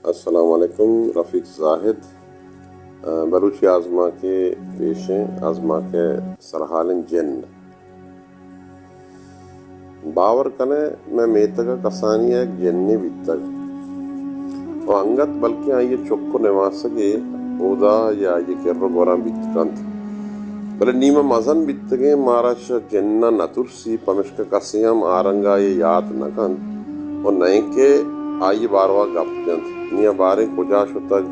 السلام علیکم، رفیق زاہد۔ آ، بلوچی آزمانکے پیشیں، آزمانکے سرحالیں جن۔ باور کن ئے، مئے میتگ ءَ کسانی ءَ یک جنے بیتگ ءُ انگت بلکیں آئی ءِ چک ءُ نماسگے اودا یا آئی ءِ کر ءُ گوراں بیت کنت، بلے نی ما مزن بیتگیں، مارا چہ جناں نہ ترسی، پمشکا کسے ہم آ رنگ ءَ آئی ءَ یات نہ کنت ءُ نئیکہ آئی ءِ باروا گپ جنت۔ نی آ باریں کجا شتگ،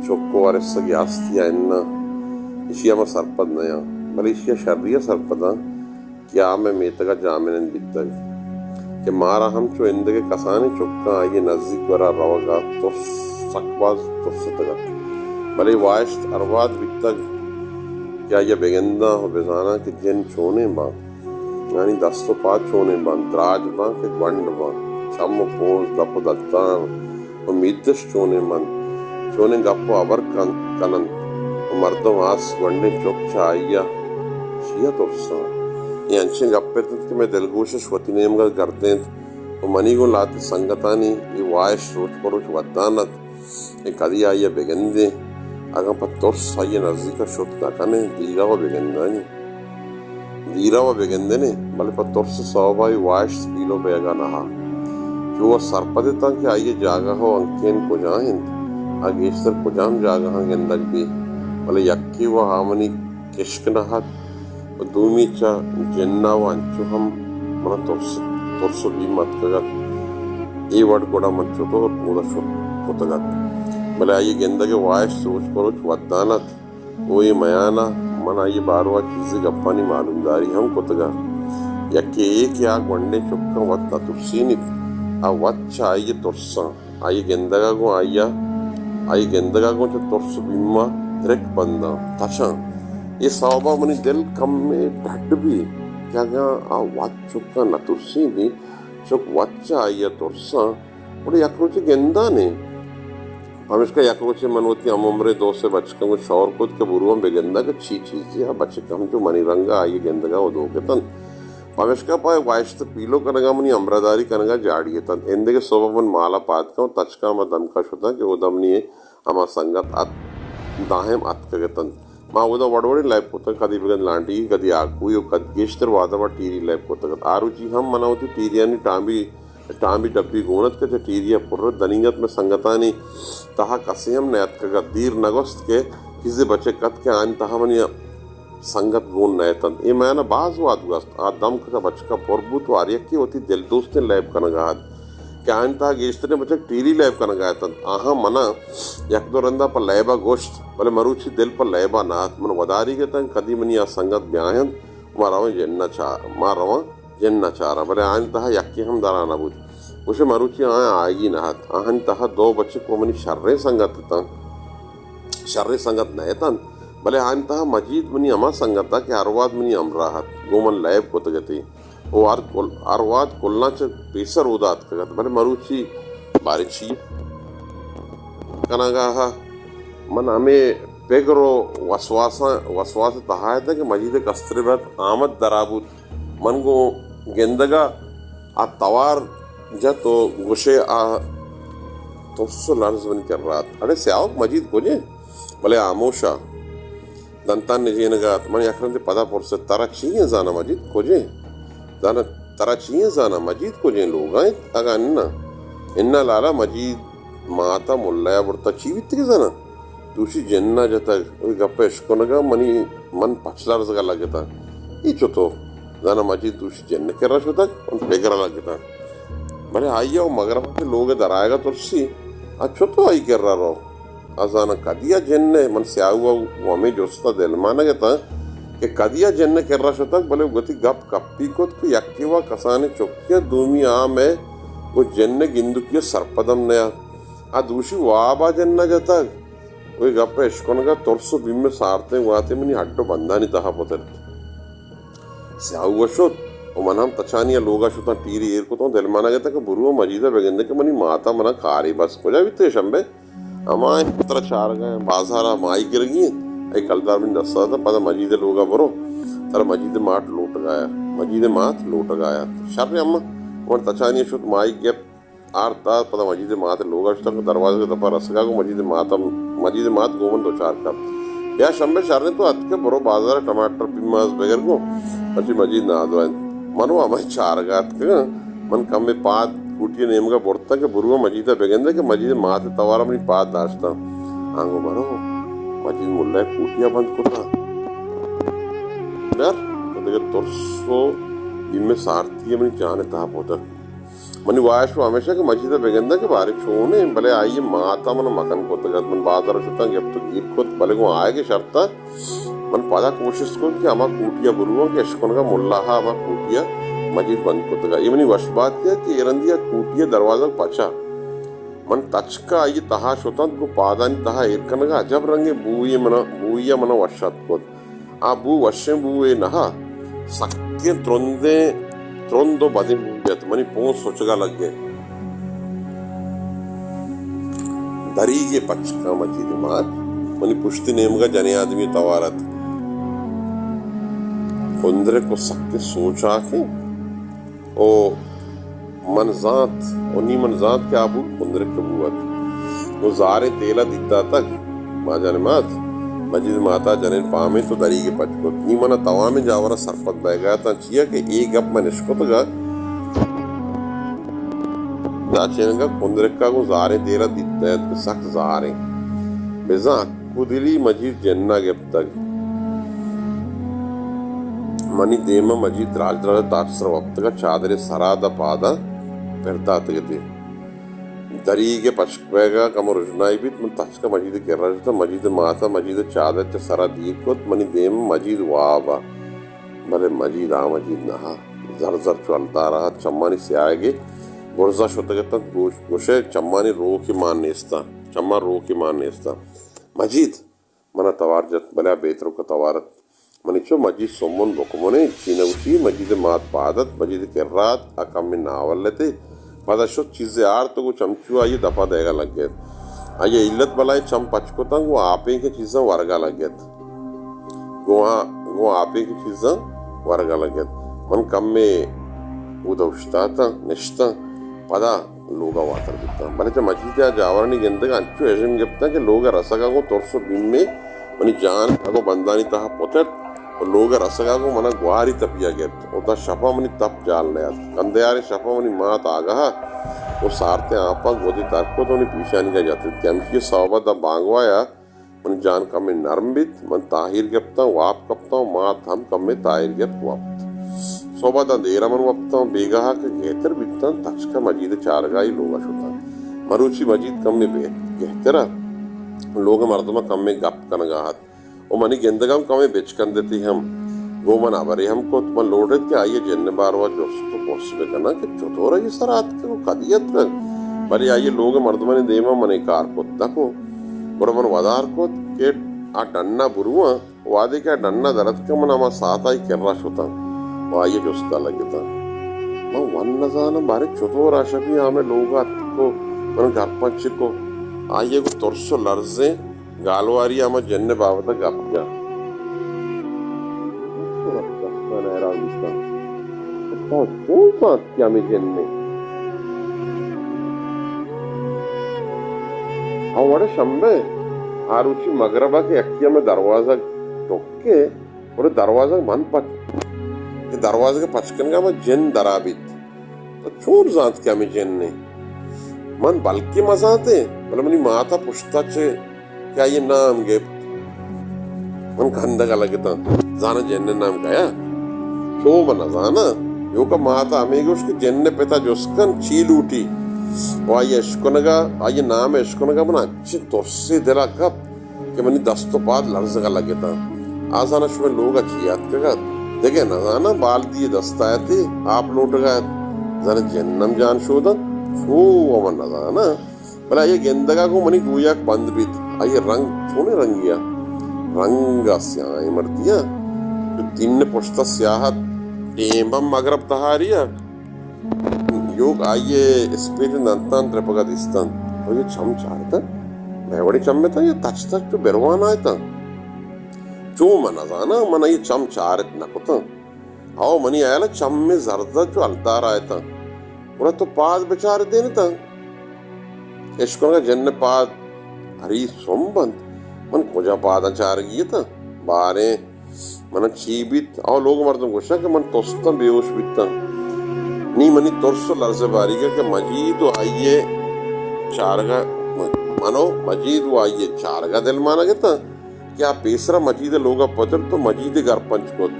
چک ءُ ارسگے ہست یا اناں، ایشی ءَ ما سرپد نیاں، بلے ایشی ءَ شری ءَ سرپداں کہ آ مئے میتگ ءَ جاہمنند بیتگ کہ مارا ہم چو ایندگہ کسانیں چکاں آئی ءِ نزیک ءُ گورا روگ ءَ ترس، سک باز ترستگ ات، بلے واہشت ہر وہد بیتگ کہ آئی ءَ بگنداں ءُ بزاناں کہ جن چونیں باں، آیانی دست ءُ پاد چونیں باں، دراج باں کہ گونڈ باں، چم ءُ پوز، دپ ءُ دتان ءُ میتش چونیں باں، چونیں گپ ءُ ہبر کن، کن انت ءُ مردم آس گونڈیں چک چہ آئی ءَ چیا ترساں؟ اے انچیں گپ ات انت کہ مئے دلگوش اش وتی نیمگ ءَ گردینت ءُ منی گوں لہتے سنگتانی اے واہش روچ پہ روچ ودان ات۔ اے کدی آئی ءَ بگندیں، اگاں پہ ترس آئی ءِ نزیک ءَ شت نہ کنیں، دیرہ ءَ بگندانی۔ دیرہ ءَ بگندیں، بلے پہ ترس ءِ سوب ءَ اے واہشت پیلو بیگ ءَ نہ ات۔ چو ءَ سرپد اتاں کہ آئی ءِ جاگہ ءُ ہنکین کجا انت، آ گیشتر کجام جاگہاں گندگ بیت، بلے یکے ءُ آ منی کشک نہ ات ءُ دومی چہ جن ءَ ءُ انچو ہم من ءَ ترس، ترس ءُ بیم اتکگ ات۔ اے وڑ گڑا من چتور اودا شت کتگ ات؟ بلے آئی ءِ گندگ ءِ واہشت روچ پہ روچ ودان ات ءُ اے میان ءَ من آئی ءِ باروا چیزے گپانی معلومداری ہم کتگ ات۔ یکے اے کہ آ گونڈیں چکاں وت نہ ترسینیت، آ وت چہ آئی ءَ ترساں۔ آئی ءِ گندگ ءَ گوں آئی ءَ، آئی ءِ گندگ ءَ گوں چہ ترس ءُ بیم ءَ درک بنداں، تچاں۔ اے سوب ءَ منی دل کمے ڈڈ بیت کہ اگاں آ وت چکاں نہ ترسینیت، چک وت چہ آئی ءَ ترساں، گڑا یک روچے گندانے۔ پمیشکا یک روچے من وتی ہم عمریں دو سے بچکاں گوں شور کت کہ برواں بگنداں کہ چی چیزے۔ آ بچک ہم چو منی رنگ ءَ آئی ءِ گندگ ءَ ودوک اتنت۔ پمیشکا پہ واہشت ءِ پیلو کنگ ءَ منی ہمراہداری کنگ ءَ جاڑی اتنت۔ ایندگہ سہب ءَ من مال ءَ پاد کتاں، تچکاں ہما دمک ءَ شتاں کہ اودا منی ہما سنگت ات، دائم اتکگ اتنت۔ ما اودا وڑ وڑیں لیب کتگ، کدی بگند لانڈیگی، کدی آکوئی ءُ کد گیشتر وہد ءَ ما ٹیری لیب کتگ ات۔ آ روچی ہم من ءَ وتی ٹیریانی ٹامبی، ٹامبی ڈبی گون ات کہ چہ ٹیری ءَ پر ات۔ دنیگت مئے سنگتانی تہا کسے ہم نیاتکگ ات۔ دیر نگوست کہ چیزے بچک ات کہ آیانی تہا منی سنگت گون نہ اتنت۔ اے میان ءَ باز وہد گوست۔ آ دمک چہ بچکاں پر بوت ءُ ہر یکے وتی دلدوستیں لیب کنگ ءَ ات کہ آیانی تہا گیشتریں بچک ٹیری لیب کنگ ءَ اتنت۔ آہاں من ءَ یک دو رندا پہ لیب ءَ گوشت، بلے مروچی دل پہ لیب ءَ نہ ات۔ من وداریگ اتاں کدی منی آ سنگت بیاینت، ما رواں جن ءَ چا-، ما رواں جن ءَ چاراں، بلے آیانی تہا یکے ہم درا نہ بوت۔ گوشے مروچی آیاں آیگی نہ ات۔ آہانی تہا دو بچک ءُ منی شریں سنگت اتاں، شریں سنگت نہ اتنت، بلے آیانی تہا مجید منی ہما سنگت ات کہ ہر وہد منی ہمراہ ات، گوں من لیب کتگ اتی ءُ ہر کل، ہر وہد کلاں چہ پیسر اودا اتکگ ات، بلے مروچی باریں چی کنگ ءَ آں۔ من ہمے پگر ءُ وسواساں، وسواس ءِ تہا اتاں کہ مجید ءِ کسترے بات آمد درا بوت۔ من گوں گندگ ءَ آ توار جت ءُ گوشے آ ترس ءُ لرز منی کرا ات۔ اڑے سیاہوک، مجید کجیں؟ بلے ہاموش ءَ دنتان نجینگ ءَ ات۔ من یک رندے پدا پرس ات، ترا چی ایں زاناں مجید کجیں؟ زاناں ترا چی ایں زاناں مجید کجیں؟ لوگ ءَ انت اگاں اناں؟ اناں لالا، مجید مات ءَ ملا ءَ برتگ۔ چی بیتگ زاناں؟ دوشی جن ءَ جتگ۔ اے گپ ءِ اشکنگ ءَ منی من پچ لرزگ ءَ لگتاں۔ اے چتو؟ زاناں مجید دوشی جن ءِ کرا شتگ؟ من پگر ءَ لگتاں۔ بلے آئی ءَ مغرب ءَ کہ لوگ ءَ درآیگ ءَ ترسی، آ چتو آئی کرا رو؟ آ زاناں کدی آ جن ءَ؟ من سیاہو ءَ گوں ہمے جست ءَ دلمانگ اتاں کہ کدی آ جن ءِ کرا شتگ، بلے وتی گپ کپی کت کہ یکے وا کسانیں چکے ءَ، دومی آ مئے گوں جن ءِ گندکی ءَ سرپد ہم نیات۔ آ دوشی واب ءَ جن ءَ جتگ۔ اے گپ ءِ اشکنگ ءَ ترس ءُ بیم ءِ سارتیں گواتے منی ہڈ ءُ بندانی تہا پترت۔ سیاہو ءَ شت ءُ من ہم تچانی ءَ لوگ ءَ شتاں، ٹیری ایر کتاں، دلمانگ اتاں کہ برواں مجید ءَ بگندے کہ منی مات ءَ من ءَ کارے بس کجا بیتگ شمبے؟ ہما ایں ترا چارگ ءَ ایں، بازار ءَ ماہیگرگی ایں۔ اے کلدار منی دست ءَ دات، پدا مجید ءِ لوگ ءَ برو، ترا مجید ءِ مات لوٹگ ءَ آیات، مجید ءِ مات لوٹگ ءَ آیات۔ شر ایں اماں۔ من تچانی ءَ شت، ماہیگ گپت، آرت دات، پدا مجید ءِ مات ءِ لوگ ءَ شتاں کہ دروازگ ءِ دپ ءَ رسگ ءَ گوں مجید ءِ مات ءَ، مجید ءِ مات گوں من دوچار کپت۔ بیا شمبے شریں تو اتکے، برو بازار ءَ ٹماٹر پیماز بگر گوں، مرچی مجید نادراہ انت۔ من و ہمائی چارگ ءَ اتکگاں۔ من کمے پاد کوٹی ءِ نیمگ ءَ برتاں کہ برواں مجید ءَ بگندے کہ مجید ءِ مات ءِ توار ءَ منی پاد داشتاں۔ آنگو مرو، مجید ملا ءِ کوٹی ءَ بند کتگ۔ بر، دگہ ترس و بیم ءِ سارتی ءَ منی جان ءِ تہا پتک۔ منی واہش و ہمیش انت کہ مجید ءَ بگنداں کہ باریں چونیں، بلے آئی ءِ مات ءَ من ءَ مکن کتگ ات۔ من بازار ءَ شتاں، گپت و گیر کت، بلے گوں آیگ ءِ شرط ءَ من پدا کوشست کت کہ ہما کوٹی ءَ برواں کہ اشکنگ ءَ ملا ءَ ہما کوٹی ءَ مجید بند کتگ ءَ۔ اے منی وش باتی ات کہ اے رندی ءَ کوٹی ءِ دروازگ پچ ات۔ من تچک ءَ آئی ءِ تہا شتاں، گوں پادانی تہا ایر کنگ ءَ اجب رنگیں بوئے من ءَ، بوئے ءَ من ءَ وش اتک کت۔ آ بو وشیں بوئے نہ ات، سکیں ترندیں، ترند و بدیں بوئے ات۔ منی پونز سچگ ءَ لگ ات۔ دریگ ءِ پچکاں مجید ءِ مات۔ منی پشتی نیمگ ءَ جنیں آدمی ءِ توار ات۔ کندرک و سکیں سوچاکیں۔ او من زانت، و نی من زانت کہ آ بوت کندرک بوت۔ گوں زاریں تیل ءَ دید داتگ۔ ماجان ءِ مات، مجید ءِ مات ءَ جنین پامینت و دریگ ءَ پچ کت۔ نی من ءَ توامیں جاور ءَ سرپد بئیگ ءَ اتاں، چیا کہ اے گپ من اشکتگ ات۔ داچینگ ءَ کندرک ءَ گوں زاریں تیل ءَ دید دئیت کہ سک زاریں۔ بزاں ہک و دلی مجید جن ءَ گپتگ۔ منی دیم ءَ مجید دراج دراج ءَ تاچ سر وپتگ ءَ چادرے سرا داں پاداں پر داتگ اتی۔ دریگ ءِ پچ بئیگ ءَ کمو رژنائی بیت، من تچک ءَ مجید ءِ کرا شتاں، مجید ءِ مات ءَ مجید ءِ چادر چہ سرا دیر کت، منی دیم ءَ مجید واب ءَ، بلے مجید آ مجید نہ ات، زر زر چو الدار ءَ ات، چمانی سیاہگ ءِ برز ءَ شتگ اتنت، گوش، گوشئے چمانی روکے مان نیست ات، چماں روکے مان نیست ات۔ مجید! من ءَ توار جت، بلے آ بے ترک ءَ توار ات۔ منی چو مجید سمن بکمن ءَ ہچی نہ گوشی۔ مجید ءِ مات پاد ات، مجید ءِ کرا ات، آ کمے ناول اتی۔ پدا شت چیزے آرت و گوں چمچو آئی ءِ دپ ءَ دئیگ ءَ لگ ات۔ آئی ءَ الت بلائیں چم پچ کتاں، گوں آپینکیں چیزاں ورگ ءَ لگ ات۔ گوں آ، گوں آپینکیں چیزاں ورگ ءَ لگ ات۔ من کمے اود ءَ اوشتاتاں، نشتاں۔ پدا لوگ ءَ واتر بوتاں، بلے چہ مجید ءَ جاورانی گندگ ءَ انچو اژن گپتاں کہ لوگ ءَ رسگ ءَ گوں ترس و بیمے منی جان اگو بندانی تہا پتت و لوگ ءَ رسگ ءَ گوں من ءَ گوہاری تپی ءَ گپت و داں شپ ءَ منی تپ جال نیات۔ کندیاریں شپ ءَ منی مات آگہ ءَ گوں سارتیں آپاں گودی تر کت و منی پیشانی ءَ جت کہ ہمشی ءِ سوب ءَ داں بانگواہ ءَ منی جان کمے نرم بیت، من تاہیر گپتاں، واب کپتاں و مات ہم کمے تاہیر گپت وپت۔ سہب ءَ داں دیر ءَ من وپتاں، بیگاہ ءَ کہ گہتر بیتاں، تچک ءَ مجید ءِ چارگ ءَ آئی لوگ ءَ شتاں۔ مروچی مجید کمے بہت گہتر ات، لوگ ءِ مردماں کمے گپ کنگ ءَ ات و منی گندگ ءَ ہم کمے بچکندتی ہم۔ گوں من ہبرے ہم کت۔ من لوٹ ات کہ آئی ءِ جن ءِ باروا جست و پرس بکناں کہ چطور آئی ءِ سرا اتکگ و کدی اتکگ، بلے آئی ءِ لوگ ءِ مردمانی دیم ءَ من اے کار کت نہ کت۔ گڑا من ودار کت کہ آ ڈن ءَ برواں۔ وہدے کہ آ ڈن ءَ در اتکاں، من ہما ساعت ءَ آئی ءِ کرا شتاں و آئی ءِ جست ءَ لگتاں۔ من ون نزاناں باریں چطور آ شپی آ مئے لوگ ءَ اتک و من گرپاں چک و آئی ءَ گوں ترس و لرزیں گالواری ءَ ہما جن ءِ بابت ءَ گپ جت۔ من حیران بوتاں۔ تو چون زانت کہ ہمے جن انت؟ آ وڑ ءَ شمبے، آ روچی مگرب ءَ کہ یکے ءَ مئے دروازگ ٹک ات، گڑا دروازگ من پچ، کہ دروازگ ءِ پچ کنگ ءَ مئے جن درا بیت۔ تو چون زانت کہ ہمے جن انت؟ من بلکیں مزانتیں، بلے منی مات ءَ پشت ءَ چہ کہ آئی ءِ نام گپت۔ من کندگ ءَ لگتاں، زاناں جن ءِ نام کئے ات؟ چو من نزاناں۔ ایوک ءَ مات ءَ ہمے گوشت کہ جن ءِ پت ءَ جست کن چی لوٹی؟ و آئی ءِ اشکنگ ءَ، آئی ءِ نام ءِ اشکنگ ءَ من انچیں ترسے دل ءَ کپت کہ منی دست و پاد لرزگ ءَ لگتاں۔ آ زاناں شمئے لوگ ءَ چی اتکگ ات؟ دگہ نزاناں، بالدی ءِ دست ءَ ات، آپ لوٹگ ءَ ات۔ زاناں جن ہم جان شود انت؟ چو و من نزاناں۔ بلے آئی ءِ گندگ ءَ گوں منی گویاک بند بیت۔ آئی ءِ رنگ چونیں رنگے ءَ؟ رنگ ءَ سیاہیں مردے ءَ، چو تین ءِ پشت ءَ سیاہ ات، ٹیم ہم مگرب تہاری ءَ۔ ایوک آئی ءِ اسپیتیں دنتاں ترپگ ءَ دیست انت۔ تو اے چم چارتگ؟ مئے وڑیں چم اتاں یا تچ تچ چو بروانا اتاں؟ چو من نزاناں، من آئی ءِ چم چارت نہ کتاں۔ او منی ہیال ءَ چم مئے زرد ءَ چو الدار ءَ اتاں۔ گڑا تو پاد بچار دینتاں۔ اشکنگا جن پاد ہری سمب انت۔ من کجا پاداں چارگی اتاں؟ باریں من چی بیت؟ او لوگ مردم گوشاں کہ من تستاں، بیہوش بیتاں۔ نی منی ترس و لرز باریگا کہ مجید و آئیے چارگا، من و مجید و آئیے چارگا دل مانگ اتاں کہ آ پیسرا مجید لوگا پترت و مجید گرپنچ کت۔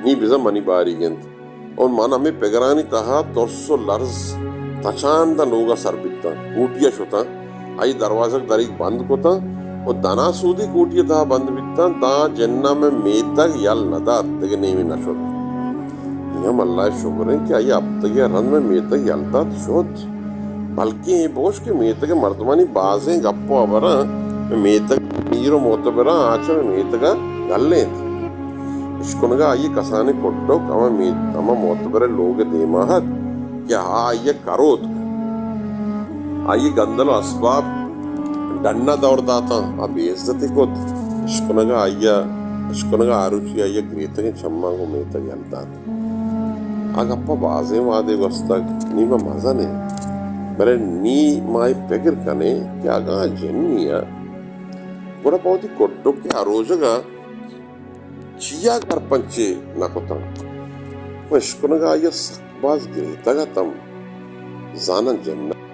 نی بزاں منی باریگ انت۔ اور من ہمے پگرانی تہا ترس و لرز تچان داں لوگا سر بیتاں۔ کوٹیا شتاں۔ آئی دروازگ دریگ بند کتاں و دنا سودی کوٹی تہا بند بیتاں، داں جناں مئے میتگ یل نہ دات، دگہ نیمے نہ شت۔ اے ہم اللہ ء شگر انت کہ آئی ہپتگے ء رند مئے میتگ یل دات شت۔ بلکیں اے بوش کہ میتگ ء مردمانی بازیں گپ و ہبراں مئے میتگ میر و معتبراں آ چہ مئے میتگ ء گلینت۔ اشکنگ ء آئی ء کسانیں کڈک ہما میت-، ہما معتبر ء لوگ ء دیما ات کہ آ آئی ء کروت۔ آئی ء گندل و اسباب ڈن ء دور داتاں، آ بے عزتی کت۔ اشکنگ ء آئی ء، اشکنگ ء آروچی آئی ء گریتگیں چماں گوں میتگ یل دات۔ آ گپ ء بازیں وہدے گوستگ، نی ما مزن ایں، بلے نی ما اے پگر کنیں کہ اگاں جنی ء گڑا پہ وتی کڈک ء آروژگ ء چیا گرپنچے نہ کتاں؟ و اشکنگ ء آئی ء سک باز گریتگ اتم۔ زاناں جناں